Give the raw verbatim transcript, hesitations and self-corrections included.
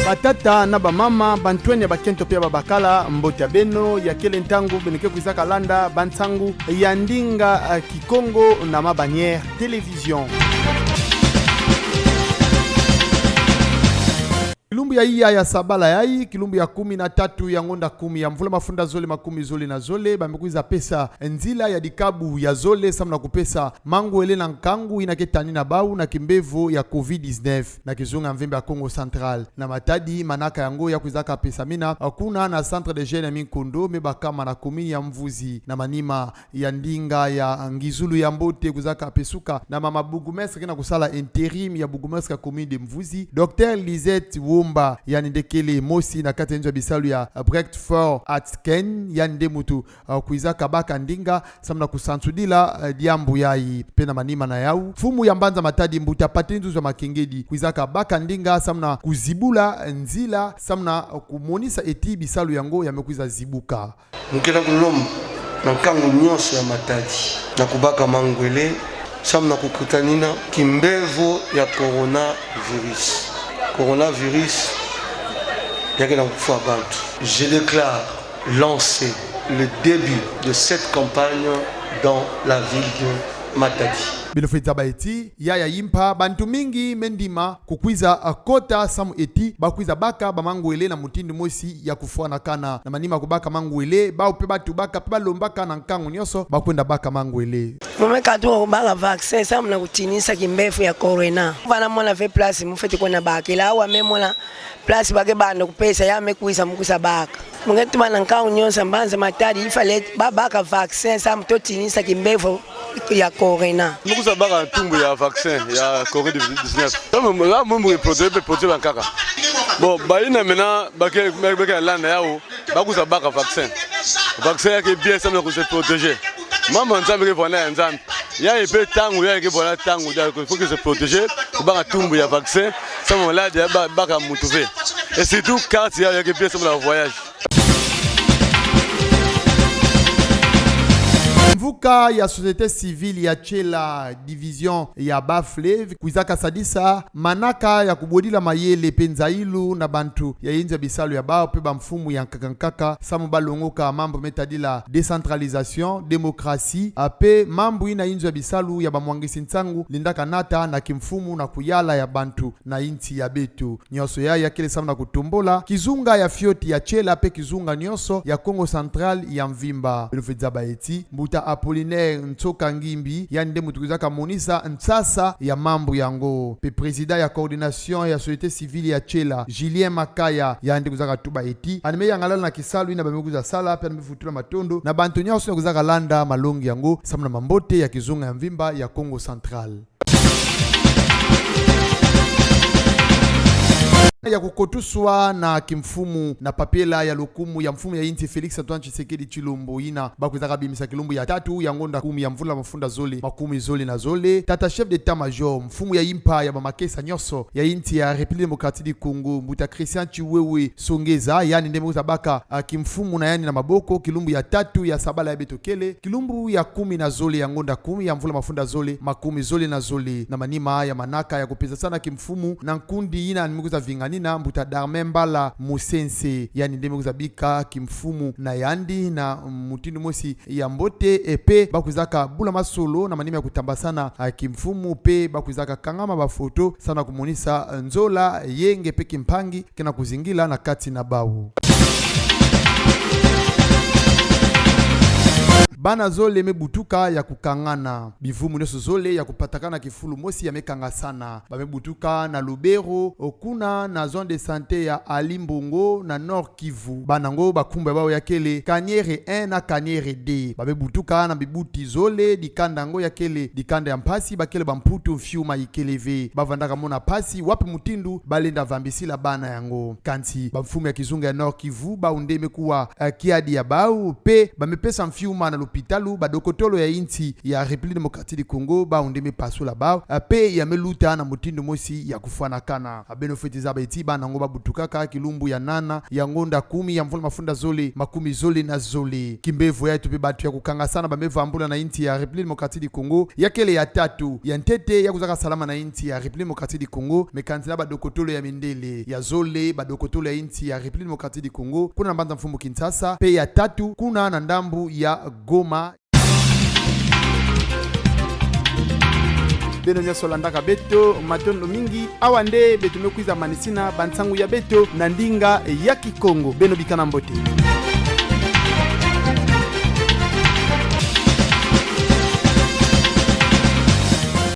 Batata na bamama, bantwenia, bakento pe ya babakala, mbote ya beno. Ya kele ntangu beno ke kwizaka landa bansangu ya ndinga, eh, Kikongo na Ma Bannière Télévision. Kilumbu ya iya ya sabala yayi, kilumbu ya kumi na tatu ya ngonda kumi ya mvula mafunda zole makumi zole na zole, ba me kwiza pesa nzila ya dikabu ya zole samu na kupesa mangwele na nkangu ina ke tani na bau na kimbevo ya covid dix-neuf na kizunga ya mvimba ya Kongo Central. Na matadi manaka yango ya kwizaka pesamina kuna na Centre de Jeunes ya Minkondo, me bakama na commune ya Mvuzi, na manima ya ndinga ya ngizulu ya mbote kwizaka pesuka na mama bourgmestre ke na kusala intérim ya bourgmestre ya commune de Mvuzi, Docteur Lisette Womba, yandi nde kele mosi na kati ya inzo ya bisalu ya, eh, Breakfast at Ken, yandi nde muntu, eh, kwizaka baka ndinga samu na kusansudila, eh, diambu yayi. Pe na manima na yau, mfumu ya Mbanza Matadi, mbuta Patrice Nzuzwa Makengedi, kwizaka baka ndinga samu na kuzibula nzila samu na kumonisa eti bisalu yango ya me kwiza zibuka. Mu ke na kulomba na nkangu nyonso ya Matadi na kubaka mangwele samu na kukutanina kimbevo ya coronavirus. Coronavirus ya ke na kufwa bantu. Je déclare lancé le début de cette campagne dans la ville de Matadi. Beno fwe zaba eti, ya ya yimpa, bantu mingi me ndima kukwiza, ah, kota samu eti ba kwiza baka bamangwele na mutindu mosi ya kufwanakana. Na manima kubaka mangwele, bau pe ba tubaka pe ba lombaka na nkangu nyonso ba kwenda baka mangwele. Mu me katuka kubaka vaccin samu na kutinisa kimbevo ya corona. Bana mona ve place mu fweti kwenda bakila, awa me mona place ba ke banda kupesa, ya me kwiza, mu kwiza baka. Mu ke tuma na nkangu nyonso ya Mbanza Matadi, il fallait ba baka vaccin samu to tinisa kimbevo ya corona. Mu kwiza baka ntumbu ya vaccin ya covid dix-neuf. Samu, samu mu ke protéger, pe protéger bankaka. Bon, bayina mena ba ke, ba ke landa yau, ba kwiza baka vaccin. Vaccin ya ke bien samu na ku se protéger. Mama Nzambi ke vwanda ya Nzambi. Yayi pe ntangu, yayi ke vwanda ntangu, donc il faut que se protéger, kubaka ntumbu ya vaccin, samu maladi ya ba, baka muntu ve. Et surtout, carte ya, ya ke bien samu na voyage. Mvuka ya société civile ya Tshela, division ya Bas-Fleuve, kwizaka sadisa manaka ya kubodila mayele pe nzayilu na bantu ya inzo ya bisalu ya bau pe bamfumu ya nkaka nkaka, samu ba longoka mambu me tadila décentralisation, démocratie, ah, pe mambu ina inzo ya bisalu ya bamwangisi nsangu lindaka nata na kimfumu na kuyala ya bantu na insi ya beto. Nyonso yayi ya kele samu na kutumbula kizunga ya fioti ya Tshela pe kizunga nyonso ya Kongo Central ya mvimba. Beno fwe zaba eti, mbuta Apollinaire Nsoka Ngimbi, yandi nde muntu kwizaka monisa nsasa ya mambu yango. Pe président ya coordination ya société civile ya Tshela, Julien Makaya, yandi kwizaka tuba eti, yandi me yangalala na kisalu ina ba me kwiza sala, pe yandi me vutula matondo na bantu nyonso kwizaka landa malongi yango, samu na mambote ya kizunga ya mvimba ya Kongo Central. Ya kukotuswa na kimfumu na papela ya lukumu ya mfumu ya insi Félix Antoine Tshisekedi Tshilombo, ina ba kwizaka bimisa kilumbu ya tatu ya ngonda kumi ya mvula mafunda zole makumi zole na zole, tata chef d'état-major, mfumu ya yimpa ya bamakesa nyonso ya insi ya République démocratique du Congo, mbuta Christian Tshiwewe Songeza, yandi nde me kwiza baka, ah, kimfumu na yandi na maboko kilumbu ya tatu ya sabala yayi beto kele, kilumbu ya kumi na zole ya ngonda kumi ya mvula mafunda zole makumi zole na zole. Na manima ya manaka ya kupesasana kimfumu na nkundi ina yandi me kwiza vinganina, mbuta Darmin Mbala Musense, yandi nde me kwiza bika kimfumu na yandi na mutindu mosi ya mbote, e, pe ba kwizaka bula masolo na manima ya kutambasana, ah, kimfumu, pe ba kwizaka kangama bafoto samu na kumonisa, eh, nzola, yenge pe kimpangi ke na kuzingila na kati na bau. Bana zole me butuka ya kukangana. Bivumu nyonso zole ya kupatakana kifulu mosi ya me kangasana. Ba me butuka na Lubero, o kuna na zone de santé ya Ali Mbongo na Nord-Kivu. Bana yango bankumbu ya bau ya kele Kaniere un na Kaniere deux. Ba me butuka na bibuti zole, dikanda yango ya kele dikanda ya mpasi, ba kele bamputu, mfiuma ikele ve. Ba vandaka mona mpasi wapi mutindu ba lenda vambisila bana yango. Kansi bamfumu ya kizunga ya Nord-Kivu, bau nde me kuwa, eh, kiadi ya bau, pe ba me pesa mfiuma na lupi lopitalu, badokotolo ya insi ya République Démocratique du Congo bawu nde me pasola bawu, eh, mpe ya me luta na mutindu mosi ya kufwanakana. Ah, beno fweti zaba ti bana ngo babutukaka kilumbu ya nana ya ngonda kumi ya mvula mafunda zole makumi zole na zole. Kimbevo ya eto mpe bantu ya kukangasana ba me vambula na insi ya République Démocratique du Congo, ya kele ya tatu ya ntete ya kuzaka salama na insi ya République Démocratique du Congo, me kansi na badokotolo ya mindele. Ya zole, badokotolo ya insi ya République Démocratique du Congo, kuna na mbanza-mfumu Kinshasa, mpe ya tatu, kuna na ndambu ya Goma. Beno nyonso landaka beto, matondo mingi. Awa nde beto me kwiza manisina bansangu ya beto na ndinga ya Kikongo. Beno bikana mbote.